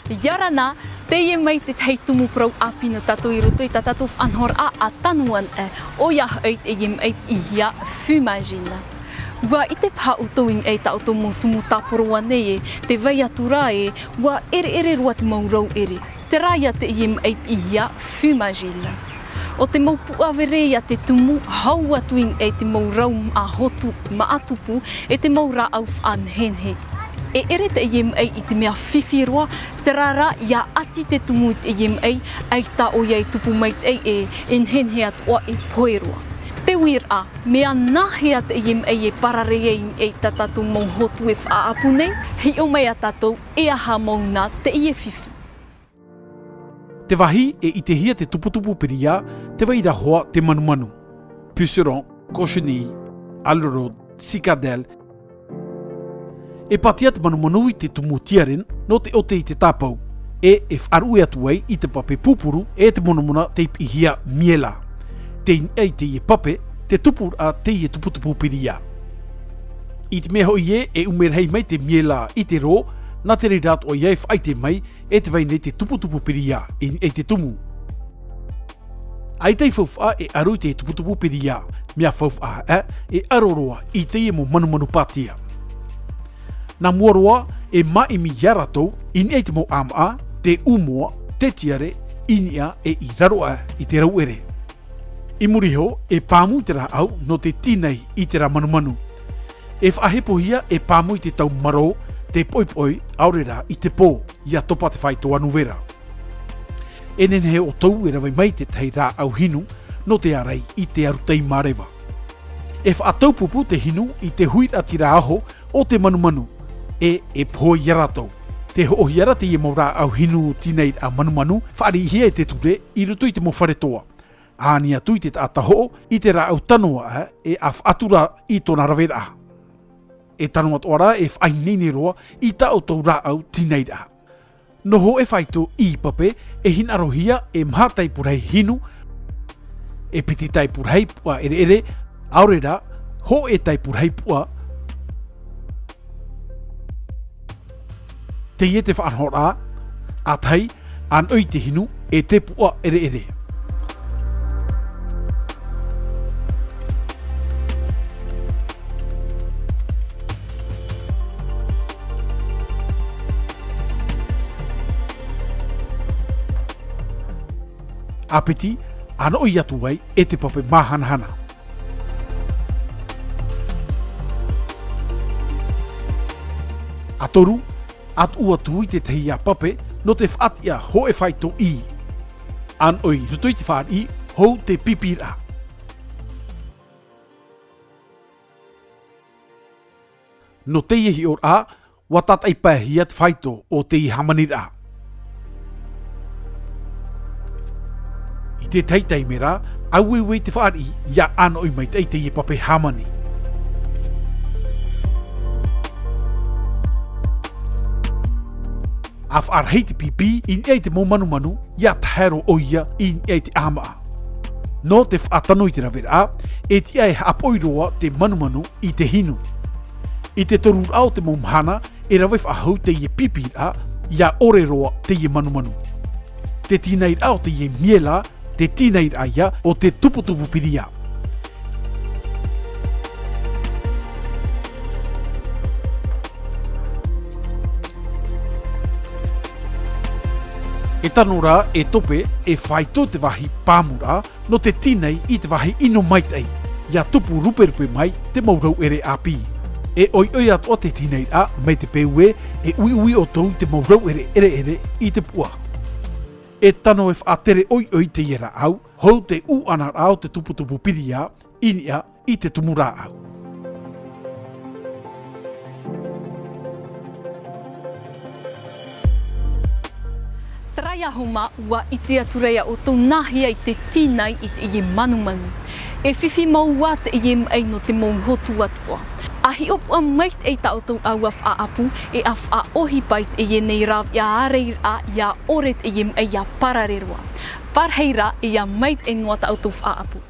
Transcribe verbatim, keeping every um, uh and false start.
ʻIa ora na, teie mai te tahi tumu parau ʻāpī nō tātou i roto i tā tātou faʻanahoraʻa a Tanu Anaʻe, ʻoia hoʻi teie maʻi piʻihia fumagine. ʻUa ʻite paha ʻoutou i niʻa i tā ʻoutou mau tumu tāporo ānei ē, tē vai atu ra ē, ʻua ʻereʻere roa te mau rauʻere. Terā ïa teie maʻi piʻihia fumagine. ʻO te mau puʻa vere ïa te tumu, hau atu i niʻa i te mau rau māʻa hotu, māʻa tupu, e te mau rāʻau faʻanehenehe. E ʻere teie maʻi i te mea fifi roa, terā rā, ʻia ʻati te tumu i teie maʻi, ʻaita ʻoia e tupu maitaʻi ē, e nehenehe atoʻa e pohe roa. Te uiraʻa, mea nāhea teie maʻi e parare ai i niʻa i tā tātou mau hotu e faʻaʻapu nei, hiʻo mai ā tātou, e aha mau na teie fifi. Te vāhi e ʻitehia te tuputupu piria, tē vai ra hoʻi te manumanu. Puceron, cochenille, alleurote, cicadelle. E pātia te manumanu i te tumu tiare nō te ʻote i te tāpau, e e faʻaruʻe atu ai i te pape pupuru e te monamona tei piʻihia miela. Tei niʻa i teie pape, te tupuraʻa teie tuputupu piria. I te mea hoʻi ē, e ʻume rahi mai te miela i te rō, nā te reira atoʻa ïa e faʻaʻite mai, e tē vai nei te tuputupu piria i niʻa i te tumu. ʻAita i faufaʻa e ʻaro i te tuputupu piria, mea faufaʻa ē, e ʻaro roa i teie mau manumanu pātia. Nā mua roa, e māʻimi ia rātou, i niʻa i te mau ʻāmaʻa, te ʻūmoa, te tiare, i niʻa e i raro aʻe i te rauʻere. I muri iho, e pāmu i te rāʻau nō te tīnai i terā manumanu. E faʻahepohia e pāmu i te tau marō, te poʻipoʻi, ʻaore rā i te pō, ʻia topa te faito anu vera. E nehenehe ʻoutou e rave mai te tahi rāʻau hinu nō te ārai i te arutai māreva. E faʻataupupu te hinu i te huiraʻatira aho o te manumanu, e e pohe ia rātou. Tē hoʻohia ra teie mau rāʻau hinu tīnairaʻa manumanu, faʻariʻihia e te ture i roto i te mau fare toa. Ani atu i te taʻata hoʻo i te rāʻau tano aʻe, e ʻa faʻatura i tōna raveraʻa. E tano atoʻa rā e faʻaineine roa i tā ʻoutou rāʻau tīnairaʻa. Nō hōʻē faito ʻī pape, e hinaʻarohia e maha tāipu rahi hinu, e piti tāipu rahi puʻa ʻereʻere, ʻaore rā, hōʻē tāipu rahi puʻa. Teie te faʻanahoraʻa, ʻa tahi, ʻānoʻi te hinu, e te puʻa ʻereʻere. ʻA piti, ʻānoʻi atu ai e te pape māhanahana. ʻA toru, ʻa tuʻu atu i te tahi ïa pape, nō te faʻatiʻa hōʻē faito ʻī. ʻĀnoʻi i roto i te fāriʻi, hou te pipiraʻa. Nō teie hiʻoraʻa, ʻua tātaʻi paehia te faito o teie hāmaniraʻa. I te tahi taime rā, ʻa ueue i te fāriʻi, ʻia ʻānoʻi maitaʻi teie pape hāmani. ʻA faʻarahi te pīpī i niʻa i te mau manumanu, ʻia tahaero ʻoia i niʻa i te ʻāmaʻa. Nō te faʻatano i te raveraʻa, e tiʻa e haʻapoʻi roa te manumanu i te hinu. I te toruraʻa o te mau mahana, e rave faʻahou teie pipiraʻa, ʻia ʻore roa teie manumanu. Te tīnairaʻa o teie miela, te tīnairaʻa ïa o te tuputupu piria. E tano rā, e tope, e faito te vāhi pāmuraʻa, nō te tīnai i te vāhi ʻino maitaʻi, ʻia tupu ruperupe mai te mau rauʻere ʻāpī. E ʻoiʻoi atoʻa te tīnairaʻa, mai te peu ē, e uiui ʻoutou i te mau rauʻere ʻereʻere i te puʻa. E tano e faʻatere ʻoiʻoi teie rāʻau, hou te ʻūʻanaraʻa o te tuputupu piria, i niʻa i te tumu rāʻau. Terā ïa hoʻi mā, ʻua ʻite atu ra ïa ʻoutou nāhea i te tīnai i teie manumanu. E fifi mau ā teie maʻi nō te mau hotu atoʻa. ʻA hiʻopoʻa maitaʻi tā ʻoutou ʻāua faʻaʻapu, e ʻa faʻaʻohipa i teie nei rāveʻa ārairaʻa ʻia ʻore teie maʻi ʻia parare roa. Pārahi rā, e ʻia maitaʻi noa tā ʻoutou faʻaʻapu.